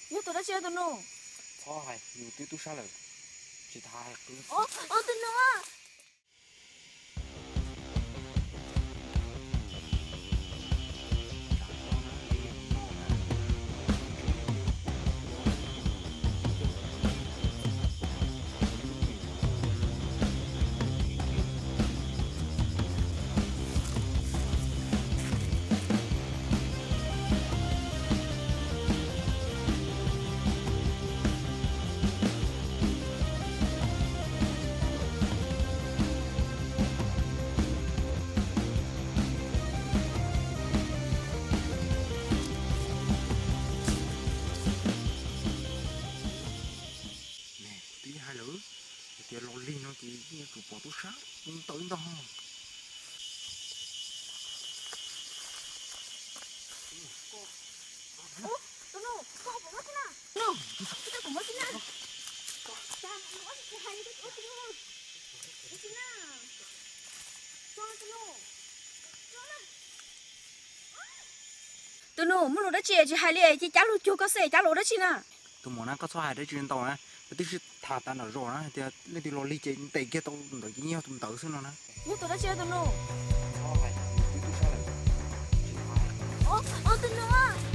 Yog tus dab tsi tus nus? Txhob hais, yus twb tub sab lawm, tsis tas hais qw. Tus nus. Twb hais lawm, hais tias los lig no ces yeej yuav tsum pom tub sab mus ntaus ib ntag. Tus nus, muaj lus dab tsi tsis hais li, cia li cab lug cuag koj xwb, cab lug dab tsi na? Tus muam na, koj txhob hais dab tsi ntau na, koj twb sib tham tas nram zos na hais tias leej twg los lig ces ntes kiag tau ntawd ces yeej yog tus ntawd xwb no na. Yog tus dab tsi tus nus? Tus nus.